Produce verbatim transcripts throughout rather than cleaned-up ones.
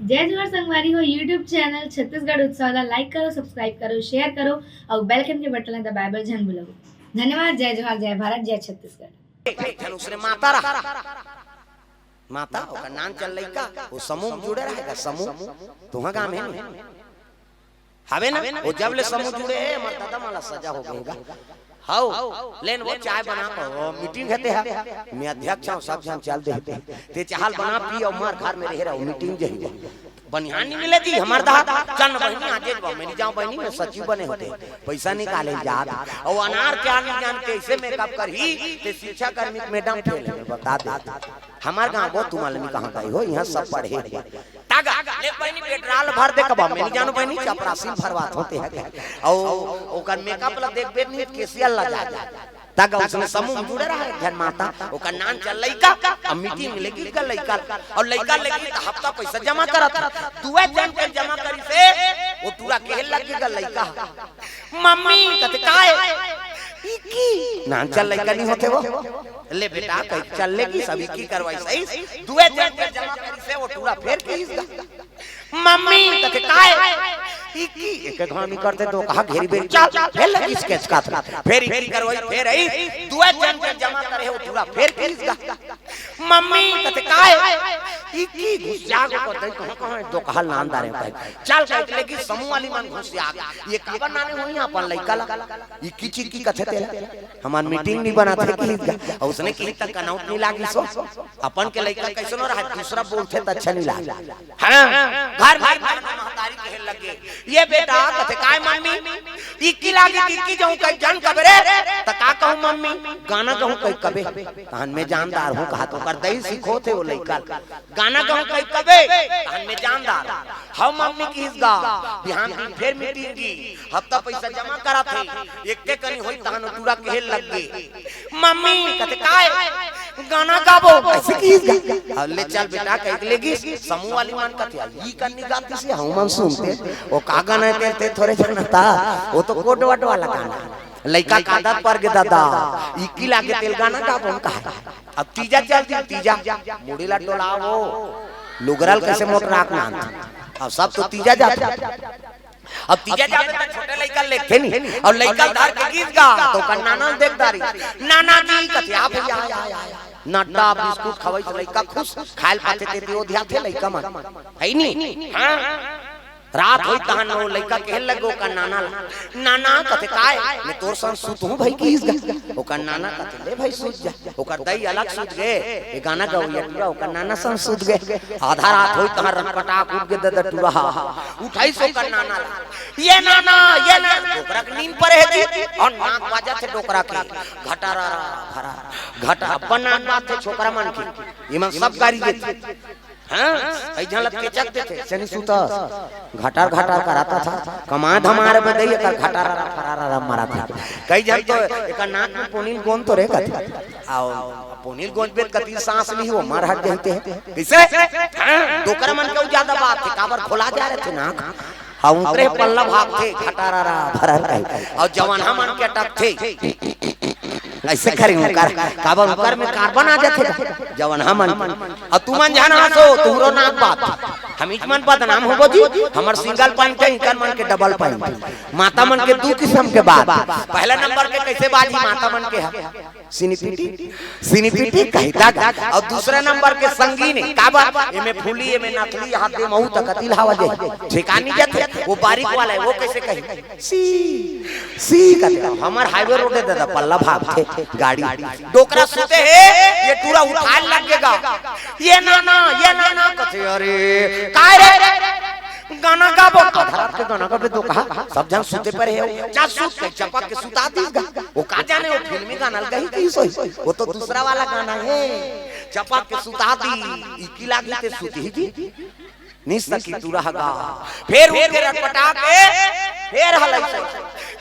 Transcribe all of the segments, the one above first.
जय जोहार संगवारी हो, YouTube चैनल छत्तीसगढ़ उत्सव ला like करो, subscribe करो, share करो अउ bell icon के बटन ला दबाए बर झन भूलव। धन्यवाद। जय जोहार, जय भारत, जय छत्तीसगढ़। एक झन उसने माता रहा, माता, ओकर नान चल लइका, वो समूह में जुड़े रहेगा, समूह। तुहा गांव में नहीं हवे ना, वो जब ले समूह जुड़े हे, हमर दादा मन ला सजा हो गए गा। हव, लेन वो चाय बना, वो मीटिंग हे ते हा, मैं अध्यक्ष हूँ, सब झन चल दे हे ते, ते चाहल बना पी अउ मर घर में रहे रहो, मीटिंग जही हो। बनिहान नहीं मिले जी, हमर दादा, चल न बहिनी, आजे बा, मेरी जाओ बहिनी, मैं सचिव बने होते, पैसा निकाले जात, अउ अनार के आने जान के ऐसे मेकअप करही, ते शिक्षा कर्मी के मैडम फेल हे, बता दे। हमर गांव वो तुमन ला नहीं कहां गए हो, यहाँ सब पढ़े हे। तागा, ले बहिनी पेट्रोल भर दे कबा, मैं नहीं जानू बहिनी, चपरासी भरवात होते हैं। अउ ओकर मेकअप ला देखबे नहीं, कैशियर ला जा जा। तागा उसने समूह में जुड़े रहा एक झन माता, ओकर नान चल लइका, अब मीटिंग में लेगी का लइका, अउ लइका लेगी त हफ्ता पैसा जमा करत, दुए झन के जमा करिस हे, वो टूरा कहे लग गे गा लइका, मम्मी कथे काय, इकी नान चल लइका नहीं होते वो, ले बेटा कहे चल लेगी सब इकी करवाई सही, दुए झन के जमा करिस हे, वो टूरा फेर कहिस गा। मम्मी कथे काय, इकी एक घाव नहीं करते, दो कहा घेरी बेरी चल, फेर लगी स्केच कात, फेर इकी करवाई, फेर आई, दुए झन के जमा करे हे, वो टूरा फेर कहिस गा। मम्मी कथे काय, इकी घुसिया गो को दई कहां कहां हे, दो कहा नान दारे कहे, चल कहे लेगी समूह वाली मन घुसिया गे, ये काबर नाने होही अपन लइका ला, इकी चिकी कथे तेला, हमर मीटिंग नहीं बना थे कहिस गा, अउ उसने कही तक कनौत नहीं लागिस हो, अपन के लइका कैसनो रहा, दूसरा बोलथे त अच्छा नहीं लागे। हाँ, घर में घर में महतारी कहे लगे, ये बेटा कथे काय मम्मी, इकी लागे इकी जाऊं कई जान कबे रे, त का कहूं मम्मी, गाना गाऊं कई कबे, तहन मैं जानदार हूं कहा तो कर दई सिखोथे वो लइका, गाना गाऊं कई कबे, तहन मैं जानदार हूं। हव मम्मी कहिस गा, बिहान दिन फेर मीटिंग गी, हफ्ता पैसा जमा करा थे, एक के कनी होई तहन टूरा कहे लग गे, मम्मी कथे काय, गाना गाबो, ऐसे कहिस गा। अउ ले चल बेटा कह के लेगिस, समूह वाली मन कथे, ई कन्नी गाती से हम मन सुनते, वो का गाना हे ते थोरे जानता, वो तो कोट वट वाला गाना। लइका का आदत पर गे दादा, इकी लागे तेल गाना गाबो कहा। अब तीजा चल दी, तीजा, मुड़ी ला डोलावो, लुगरा ल कैसे मोटराक नान, अब सब तो तीजा जात। अब तीजा जाबे त छोटे लइका लेथे नहीं, अउ लइका धर के गीत गा, तो ओकर नाना देख दारी, नाना जी कथे आ भैया, नड्डा बिस्कुट खवई त लइका खुश, खायल पाथे ते दियो ध्याथे लइका मन, है नी? हाँ। रात होई तहन वो लइका कहे लगे ओकर नाना ला, नाना कथे काय, मैं तोर संग सुतहूं भाई कहिस गा। ओकर नाना कथे ले भाई सुत जा। ओकर दई अलग सुत गे, ये गाना गवैया टूरा ओकर नाना संग सुत गे। आधा रात होई तहां रटपटाक उठ गे ददा टूरा हा। उठाइस ओकर नाना ला, ये नाना, ये नाना, ओकरा के नींद परे हे जी। अउ नाक बाजत हे डोकरा के, घटारा भरा, घटा अपन नाक बाजथे छोकरा मन के, इमन सब गारी देथे। हाँ, कई झन ल केचक देथे, चनी सुतस, घटार घटार कराता था, कमाए धमाए बर दई एकर घटार फरार मरा था। कई झन तो एकर नाक में पोनील गोंद तो रे कथे, अउ पोनील गोंद बेत कती सांस ली वो मर हट जाते हैं। कैसे? हाँ, डोकरा मन के ज्यादा बात हे, काबर खोला जा रहे थे नाक, हाँ उतरे पल्ला भागथे, घटारा भरर रहे, अउ जवान हमन के अटकथे। ऐसे करे उकर, काबर उकर में कार्बन आ जाथे, जवन हमन। अउ तुमन झन हंसो, तुहरो नाक बात। हमीच मन बदनाम होबो जी, हमर सिंगल पॉइंट हे, इकर मन के डबल पॉइंट। माता मन के दू किस्म के बात। पहला नंबर के कैसे बाजी माता मन के ह? सिनीपिटी, सिनीपिटी कहिता गा। अउ दूसरा नंबर के संगीन हे, काबर? एमे फूली, एमे नथली, हाथ दे महू तक अतिल हवा दे। ठिकानी जाथे, वो बारीक वाला हे, वो कैसे कही? सी, सी कथे, हमर हाईवे रोड हे दादा, पल्ला भागथे गाड़ी। डोकरा सुते हे, ये टूरा उठाए लग गे गा। ये नाना, ये नाना कथे, अरे, काय रे? गाना गाबो, आधा रात के गाना गाबे तो कहा, सब झन सुते परे हे, जा सुत के चपक के सुता दीस गा। वो का जाने, वो फिल्मी गाना ल गही की सोई, वो तो दूसरा वाला गाना हे। चपक के सुता दी, इकी लागी ते सुत ही जी। निस सकी टूरा ह गा। फेर उठ के रटपटा के, फेर हलई से,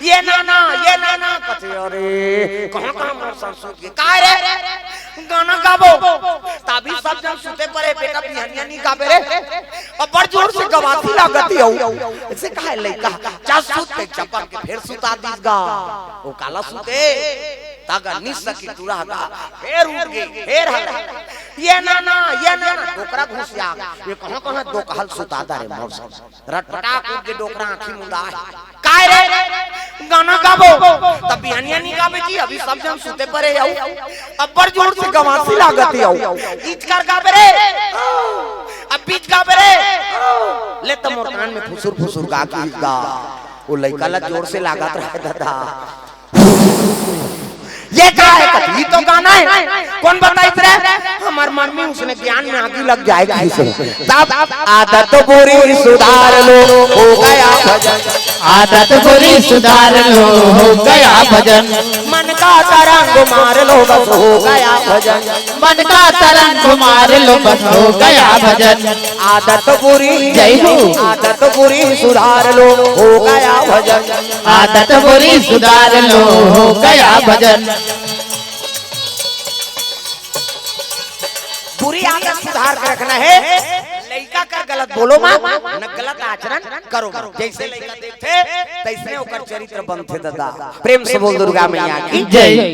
ये नाना, ये नाना, कथे, अरे, कहाँ, कहाँ मोर संग सुत गे? काय रे? गाना गाबो। तभी सब झन सुते परे, बेटा बिहनिया नहीं गाबे रे। अब्बड़ जोर से गवासी लागत हे अउ। ऐसे कहे लइका, जा सुत के चपक के फेर सुता दीस गा। वो काला सुते, तागा निस सकी टूरा ह गा। फेर उठ गे, फेर हलई। ये नाना, ये नाना, तो डोकरा घुसिया, ये कहाँ कहाँ दो कहल सुता दा रे मौसी। रटपटा कूद के डोकरा आँखी मुंदा है। काय रे? गाना गाबो? तब बिहानिया नहीं गाबे जी, अभी सब जन सुते परे आऊ। अब्बड़ जोर से गवासी लागत आऊ। इचकर गाबे रे। अब बीच गाबे रे। ले त मोर कान में फुसुर फुसुर गा के गा। वो लइका ला जोर से लागत रहे दादा। ये का है? कथी तो गाना है। कौन बताई रे? हमार मम्मी उसने ज्ञान में आगी लग जाए किसी से। तब आदत बुरी सुधार लो, हो गया भजन। आदत बुरी सुधार लो, हो गया भजन। मन का तरंग मार लो, बस हो गया भजन। मन का तरंग मार लो, बस हो गया भजन। आदत बुरी, जय हो। आदत बुरी सुधार लो, हो गया भजन। आदत बुरी सुधार लो, हो गया भजन। बुरी आदत सुधार के रखना है। लइका कर गलत बोलो मत, न गलत आचरण करो मत। जैसे लइका देखथे, तैसने ओकर चरित्र बनथे दादा। प्रेम से बोल दुर्गा मैया की जय।